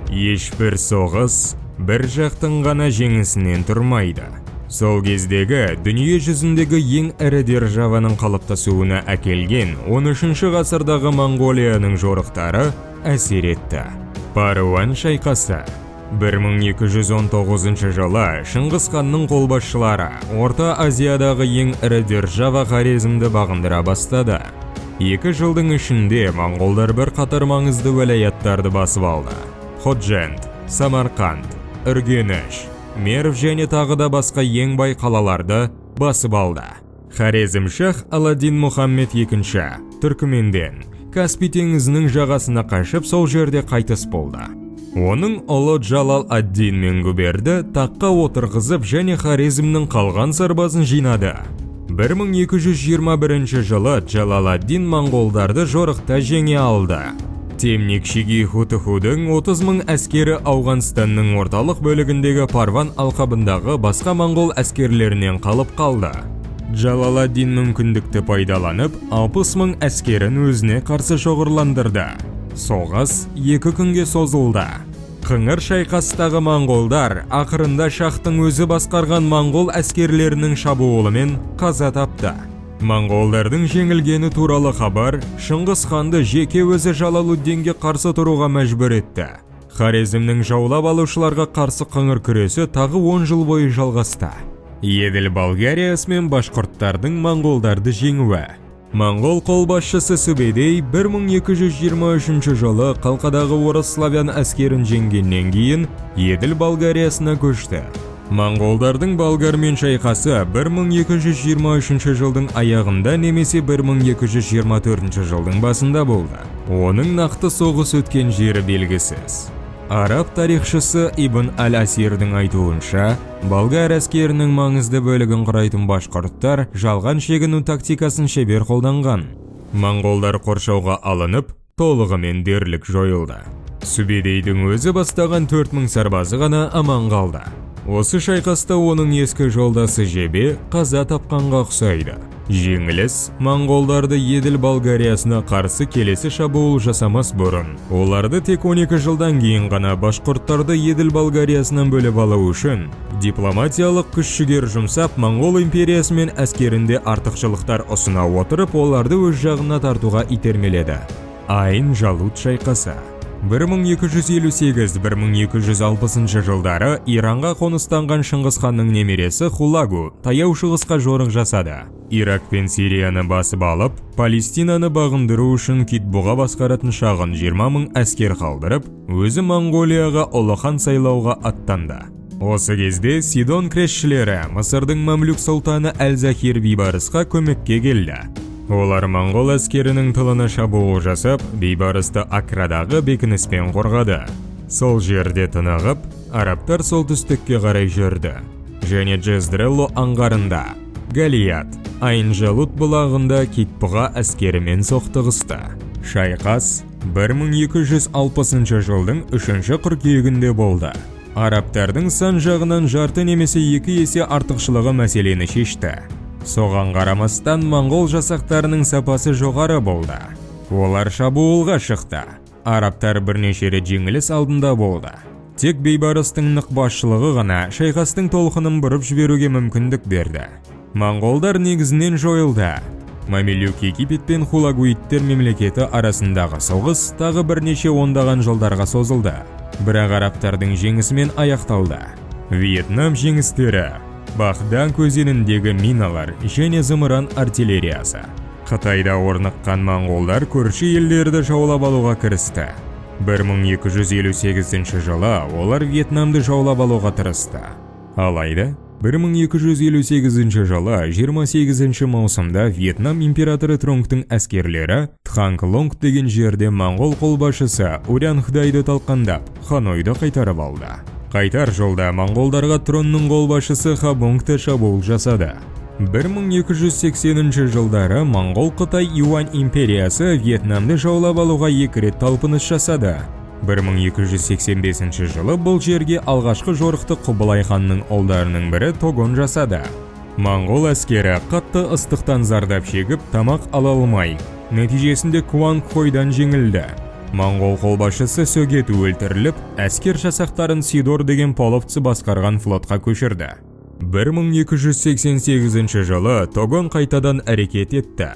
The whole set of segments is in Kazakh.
Ешбір соғыс бір жақтың ғана жеңісінен тұрмайды. Сол кездегі дүние жүзіндегі ең ірі державаның қалыптасуына әкелген 13 ғасырдағы Моңғолияның жорықтары әсер етті. Паруан шайқасы. 1219 жылы Шыңғыс ханның қолбасшылары Орта Азиядағы ең ірі держава Хорезмді бағындыра бастады. 2 жылдың ішінде моңғолдар бір қатар маңызды уәлаяттарды басып алды. Ходжент, Самарқанд, Үргеніш, Мерв және тағы да басқа ең бай қалаларды басып алды. Хорезм шах Аладдин Мұхаммед II Түркіменден Каспий теңізінің жағасына қашып, сол жерде қайтыс болды. Оның ұлы Джалал ад-Дин Менгуберді таққа отырғызып және Хорезмнің қалған сарбазын жинады. 1221 жылы Джалал ад-Дин моңғолдарды жорықта жеңе алды. Темник Шиги Хутухудың 30 мың әскері Ауғанстанның орталық бөлігіндегі Парван алқабындағы басқа моңғол әскерлерінен қалып қалды. Джалаладдин мүмкіндікті пайдаланып, 60 мың әскерін өзіне қарсы шоғырландырды. Соғыс 2 күнге созылды. Қыңыр шайқастағы моңғолдар ақырында шахтың өзі басқарған моңғол әскерлерінің шабуылымен қаза тапты. Моңғолдардың жеңілгені туралы хабар Шыңғыс ханды жеке өзі Жалалуддинге қарсы тұруға мәжбүр етті. Хорезмнің жаулап алушыларға қарсы қыңыр күресі тағы 10 жыл бойы жалғасты. Еділ Болгариясы мен башқұрттардың моңғолдарды жеңуі. Моңғол қолбасшысы Сүбедей 1223 жылы Қалқадағы орыс славян әскерін жеңгеннен кейін Еділ Болгариясына көшті. Моңғолдардың болгармен шайқасы 1223 жылдың аяғында немесе 1224 жылдың басында болды. Оның нақты соғыс өткен жері белгісіз. Араб тарихшысы Ибн әл-Асирдің айтуынша, болгар әскерінің маңызды бөлігін құрайтын башқұрттар жалған шегіну тактикасын шебер қолданған. Моңғолдар қоршауға алынып, толығымен дерлік жойылды. Сүбедейдің өзі бастаған 4000 сарбазы ғана аман қалды. Осы шайқаста оның ескі жолдасы Жебе қаза тапқанға ұқсайды. Жеңіліс моңғолдарды Еділ Болгариясына қарсы келесі шабуыл жасамас бұрын, оларды тек 12 жылдан кейін ғана башқұрттарды Еділ Болгариясынан бөліп алу үшін дипломатиялық күш-жігер жұмсап, Моңғол империясы мен әскерінде артықшылықтар ұсына отырып, оларды өз жағына тартуға итермеледі. Айн Жалут шайқасы. 1258-1260 жылдары Иранға қоныстанған Шыңғыс ханның немересі Хулагу Таяу Шығысқа жорық жасады. Ирак пен Сирияны басып алып, Палестинаны бағындыру үшін Китбуға басқаратын шағын 20 мың әскер қалдырып, өзі Моңғолияға ұлы хан сайлауға аттанды. Осы кезде Сидон кресшілері Мысырдың мамлюк сұлтаны Әл-Захир Бейбарысқа көмекке келді. Олар моңғол әскерінің тылына шабуыл жасап, Бейбарысты Акрадағы бекініспен қорғады. Сол жерде тынығып, арабтар солтүстікке қарай жүрді және Джездрелло аңғарында, Галият, Айн-Жалут бұлағында Китбұға әскерімен соқтығысты. Шайқас 1260 жылдың 3 қыркүйегінде болды. Арабтардың сан жағынан жарты немесе 2 есе артықшылығы мәселені шешті. Соған қарамастан, моңғол жасақтарының сапасы жоғары болды. Олар шабуылға шықты. Арабтар бірнеше рет жеңіліс алдында болды. Тек Бейбарыстың нық басшылығы ғана шайқастың толқынын бұрып жіберуге мүмкіндік берді. Моңғолдар негізінен жойылды. Мамелюк Египет пен Хулагуиттер мемлекеті арасындағы соғыс тағы бірнеше ондаған жылдарға созылды, бірақ арабтардың жеңісімен аяқталды. Вьетнам жеңістері. Бахданг өзеніндегі миналар және зымыран артиллериясы. Қытайда орныққан моңғолдар көрші елдерді жаулап алуға кірісті. 1258 жылы олар Вьетнамды жаулап алуға тырысты. Алайда 1258 жылы 28 маусымда Вьетнам императоры Тронгтың әскерлері Тханг Лонг деген жерде моңғол қолбасшысы Урянхдайды талқандап, Ханойды қайтарып алды. Қайтар жолда моңғолдарға Тронның қолбасшысы Хабонг та шабуыл жасады. 1280 жылдары моңғол Қытай Юань империясы Вьетнамды жаулап алуға екі рет талпыныс жасады. 1285 жылы бұл жерге алғашқы жорықты Құбылай ханның ұлдарының бірі Тогон жасады. Моңғол әскері қатты ыстықтан зардап шегіп, тамақ ала алмай, нәтижесінде Куанг Хойдан жеңілді. Моңғол қолбасшысы Сөгету өлтіріліп, әскер жасақтарын Сидор деген половцы басқарған флотқа көшірді. 1288 жылы Тогон қайтадан әрекет етті.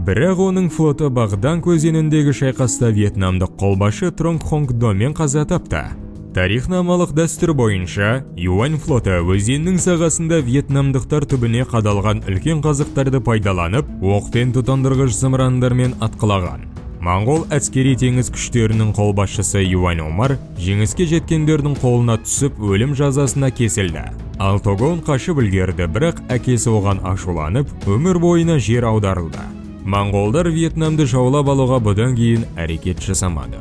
Бірақ оның флоты Бағданг өзеніндегі шайқаста вьетнамдық қолбасшы Тронг Хонг Домен қаза тапты. Тарихнамалық дәстүр бойынша, Юань флоты өзеннің сағасында вьетнамдықтар түбіне қадалған үлкен қазықтарды пайдаланып, оқпен тұтандырғыш зымырандармен атқылаған. Моңғол әскери теңіз күштерінің қолбасшысы Юань Омар жеңіске жеткендердің қолына түсіп, өлім жазасына кесілді. Ал Тогон қашып үлгерді, бірақ әкесі оған ашуланып, өмір бойына жер аударылды. Моңғолдар Вьетнамды жаулап алуға бұдан кейін әрекет жасамады.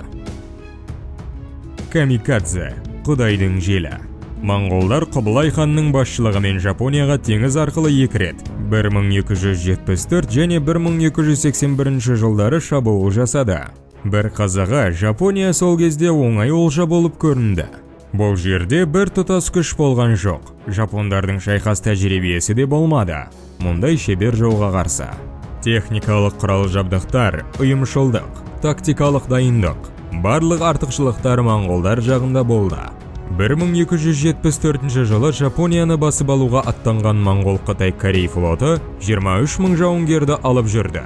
Камикадзе, Құдайдың желі. Моңғолдар Құбылай ханның басшылығымен Жапонияға теңіз арқылы екі рет 1274 және 1281 жылдары шабуыл жасады. Бір қызығы, Жапония сол кезде оңай олжа болып көрінді. Бұл жерде бір тұтас күш болған жоқ. Жапондардың шайқас тәжірибесі де болмады мұндай шебер жауға қарсы. Техникалық құрал жабдықтар, ұйымшылдық, тактикалық дайындық, барлық артықшылықтар моңғолдар жағында болды. 1274 жылы Жапонияны басып алуға аттанған моңғол-қытай корей флоты 23 мың жауынгерді алып жүрді.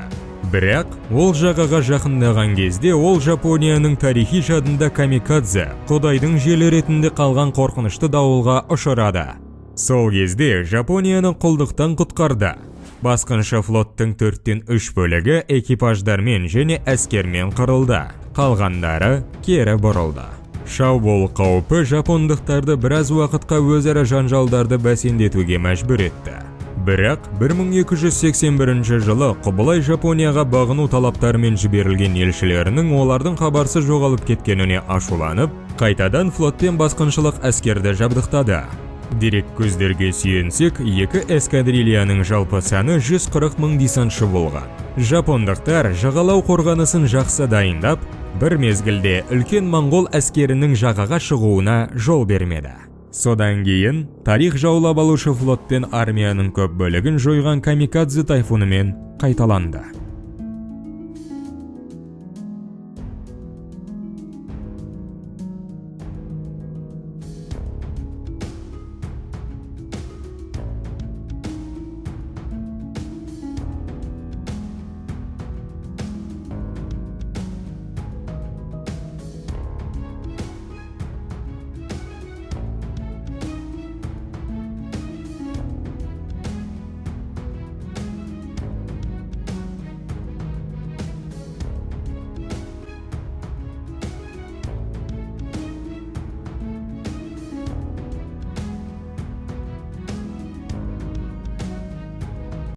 Бірақ ол жағаға жақындаған кезде ол Жапонияның тарихи жадында камикадзе, Құдайдың желі ретінде қалған қорқынышты дауылға ұшырады. Сол кезде Жапонияны құлдықтан құтқарды. Басқыншы флоттың 3/4 бөлігі экипаждармен және әскермен қырылды. Қалғандары кері бұрылды. Шабуыл қаупі жапондықтарды біраз уақытқа өзара жанжалдарды бәсеңдетуге мәжбүр етті. Бірақ 1281 жылы Құбылай Жапонияға бағыну талаптарымен жіберілген елшілерінің олардың хабарсыз жоғалып кеткеніне ашуланып, қайтадан флотпен басқыншылық әскерді жабдықтады. Дерек көздерге сүйенсек, екі эскадрильяның жалпы саны 140 мың десантшы болған. Жапондықтар жағалау қорғанысын жақсы дайындап, бір мезгілде үлкен моңғол әскерінің жағаға шығуына жол бермеді. Содан кейін тарих жаулап алушы флот пен армияның көп бөлігін жойған камикадзе тайфунымен қайталанды.